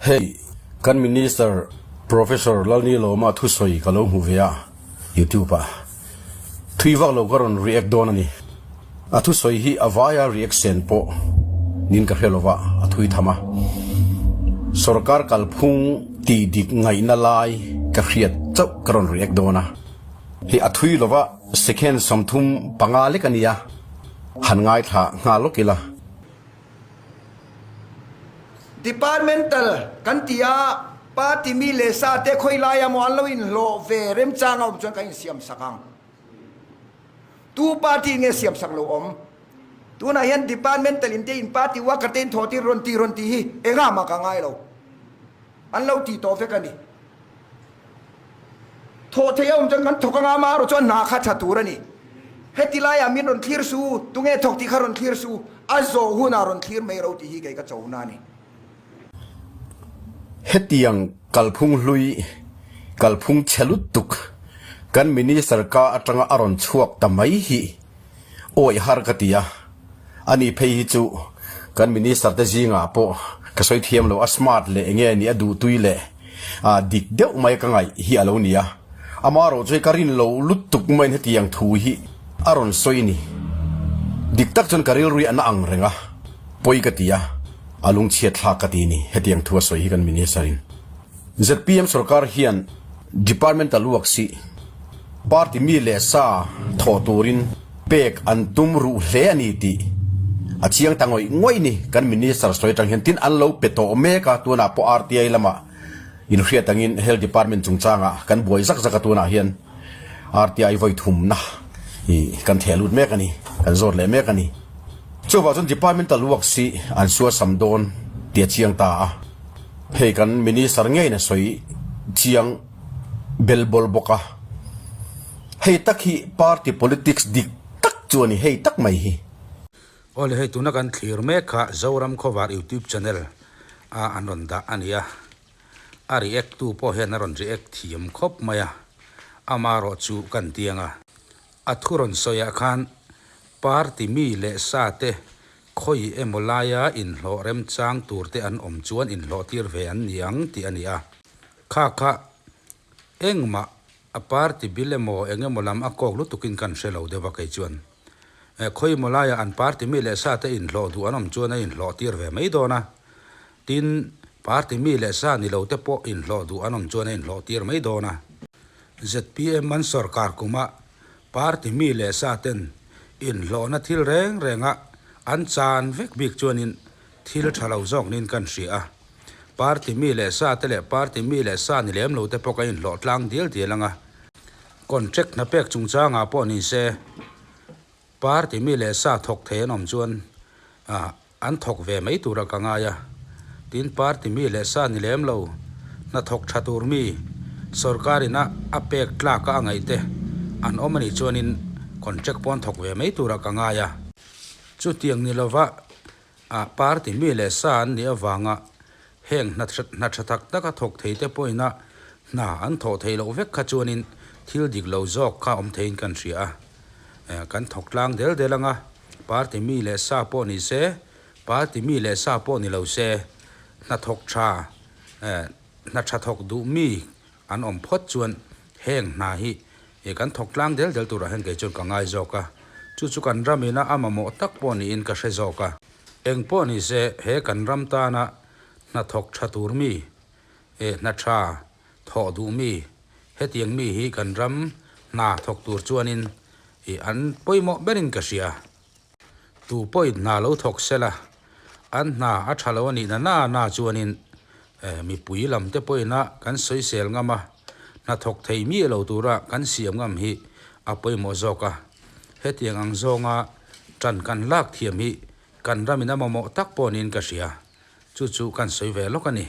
Hei kan Minister Professor Lalnilawma thusawi ka lo hmu ve a YouTube ah. Thui vak lo ka rawn react dawn a ni. A thusawi hi a vaia reaction pawh nin ka hre lova a thui tham a. Sorkar kalphung tih dik ngaihna lai ka hriat chauh ka rawn react dawn a. Hei a thui lova second 35 lek a nia, han ngaithla nghal lawk ila. Departmental kan ti a, party mi leh sa te khawi laia maw an lo inhlawh ve remchang a awm chuan kan insiam sak ang. Tu party nge siam sak lo awm? Tunah hian departmental in te in party worker te in thawh tir rawn ti rawn ti hi engah mah ka ngai lo. An lo ti tawh vek a ni. Thawh theih a awm chuan kan thawk anga amaherawh chuan hna kha tha tur a ni. Heti laiah min rawn thlir su, tunge thawk tih kha rawn thlir su, a zawh hunah rawn thlir mai ro tih hi kei ka cho na a ni. Hetiang kalphung hlui, kalphung chhe lutuk kan Minister ka atanga a rawn chhuak ta mai hi awih har ka ti a. Ani phei hi chu kan Minister te zingah pawh ka sawi thiam lo, a smart leh enge a nih a duhtui leh dik deuh mai ka ngaih hi a lo ni a. Amaherawh chu hei ka rin lo lutuk maiin hetiang thu hi a rawn sawi ni. Dik tak chuan ka rilru hi a na ang reng a, pawi ka ti a, a lungchhiat thlak ka ti ni hetiang thu a sawi hi kan Minister in. Zpm sorkar hian Departmental work si party mi leh sa thawh turin pek an tum ruh hle a ni tih a chiang ta ngawih ngawih ni. Kan Minister sawi atang hian tin an lo pe tawh mek a, tunah pawh RTI lamah inhriat angin Health Department chungchangah kan buai zak zak a, tunah hian RTI vawi thumna hi kan theh lut mek a ni, kan zawt leh mek a ni. Chuvang chuan Departmental work si an suasam dawn tih a chiang ta a. Hei kan Minister ngeiin a sawi chiang bel bawl bawk a, hei tak hi party politics dik tak chu a ni, hei tak mai hi. Awle hei tuna kan thlir mek kha Zoram Khawvar YouTube channel a an rawn dah a ni a, a react tu pawh hian a rawn react thiam khawp mai a, amaherawh chu kan tiang a, a thu rawn sawiah khan party mi leh sa te Khawi emaw laia inhlawh remchang turte an awm chuan inhlawh tir ve an ni ang tih a ni a. Kha kha engmah a party bill emaw eng emaw lam a kawk lutukin kan hre lo deuh a kei chuan. Khawi emaw laia an party mi leh sa te inhlawh duh an awm chuan a inhlawh tir ve mai dawn a. Tin, party mi leh sa ni lo te pawh inhlawh duh an awm chuan a inhlawh tir mai dawn a. Zpm an sawrkar kumah Party mi leh sa ten inhlawhna thil reng renga an chan vek bik chuanin thil tha lo zawk niin kan hria a. Party mi leh sa te leh party mi leh sa ni lem lo te pawh ka inhlawh tlang dial dial ang a. Contract hna pek chungchangah pawh ni se party mi leh sa thawk thei an awm chuan An thawk ve mai tura ka ngai a, tin party mi leh sa ni lem lo, hnathawk tha tur mi, sorkar ina a pek tlak a angaih te an awm anih chuanin contract pawn thawk ve mai tura ka ngai a. Chutiang ni lova a party mi leh sa an nih avanga heng hna tha tak tak a thawk thei te pawhin a hna an thawh theih loh vek kha chuanin thil dik lo zawk kha awm theiin kan hria a. Kan thawk tlang del del anga party mi leh sa pawh ni se, party mi leh sa pawh ni lo se, hnathawk tha, hna tha thawk duh mi an awm phawt chuan heng hna hi kan thawk tlang del del turah hian kei chuan ka ngai zawk a. Chu chu kan ram ina a mamawh tak pawh niin ka hre zawk a. Eng pawh ni se, he kan ram tana hnathawk tha tur mi, hna tha thawh duh mi, Hetiang mi hi kan ram hna thawk tur chuanin ih an pawimawh berin ka hria. Tu pawhin hna lo thawk sela, an hna a tha lo a nih na na na chuanin mipui lam te pawhin a kan sawisel ngam a, hna thawk thei miah lo tura kan siam ngam hi a pawimawh zawk a. Hetiang ang zawnga tan kan lak thiam hi kan ramin a mamawh tak pawh niin ka hria. Chu chu kan sawi ve lawk a ni.